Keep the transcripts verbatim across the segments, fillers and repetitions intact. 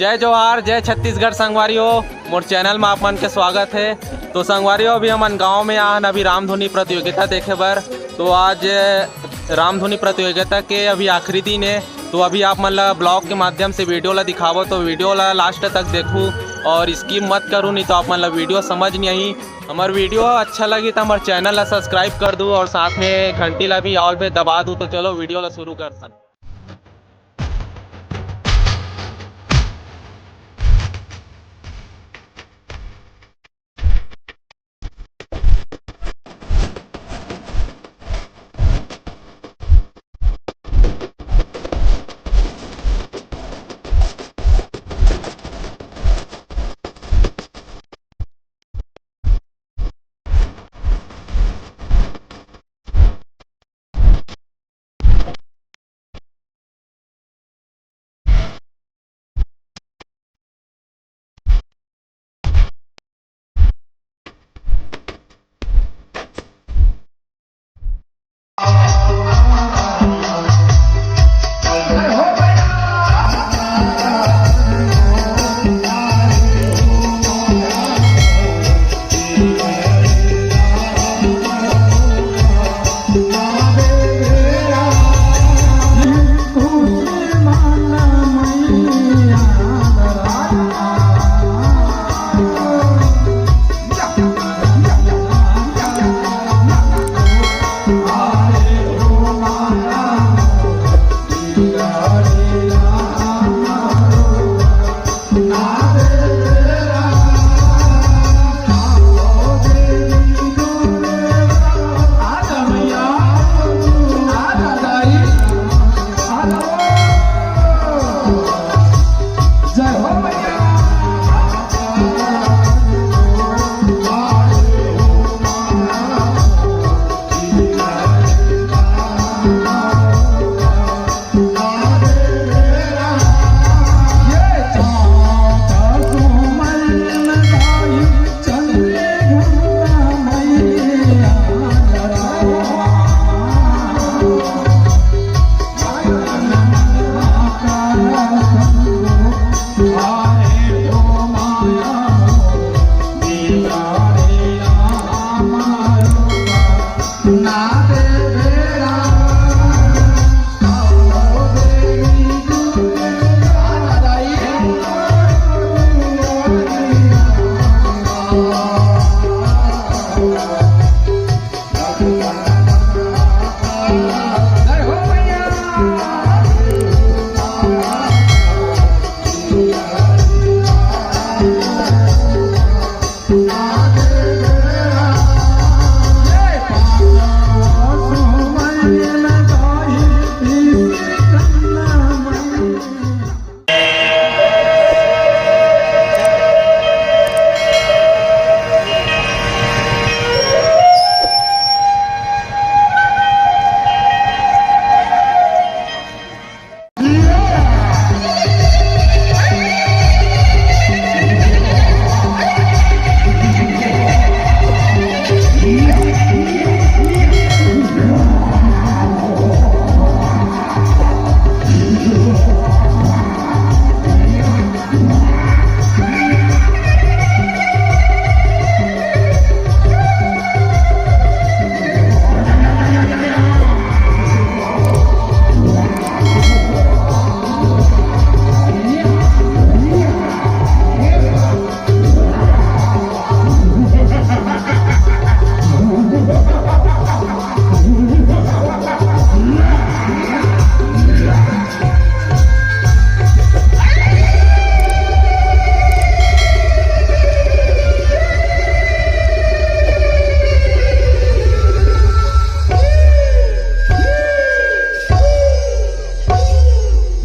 जय जोहार, जय छत्तीसगढ़ संगवारी हो, मोर चैनल में आप मन के स्वागत है। तो संगवारी हो, अभी हमन गांव में आन, अभी रामधुनी प्रतियोगिता देखे बर। तो आज रामधुनी प्रतियोगिता के अभी आखिरी दिन है, तो अभी आप मन ला ब्लॉग के माध्यम से वीडियो ला दिखावो, तो वीडियो ला लास्ट तक देखू और स्किप मत करू, नहीं तो आप मन ला वीडियो समझ नहीं आई। हमर वीडियो अच्छा लगी तो हमर चैनल ला सब्सक्राइब कर दू और साथ में घंटी ला भी ऑल पे दबा दू। तो चलो वीडियो ला शुरू करथन।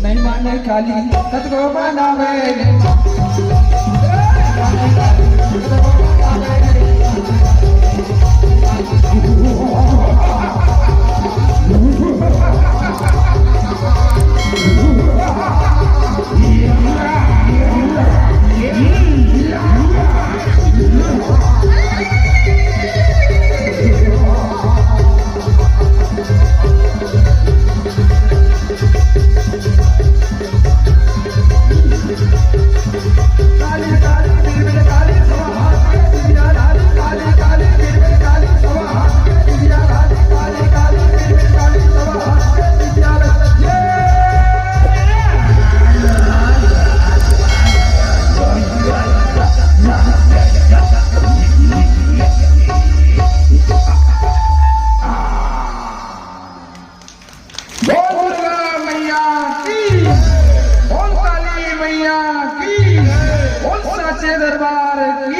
नहीं माने काली, कतको मनावे। दरबार की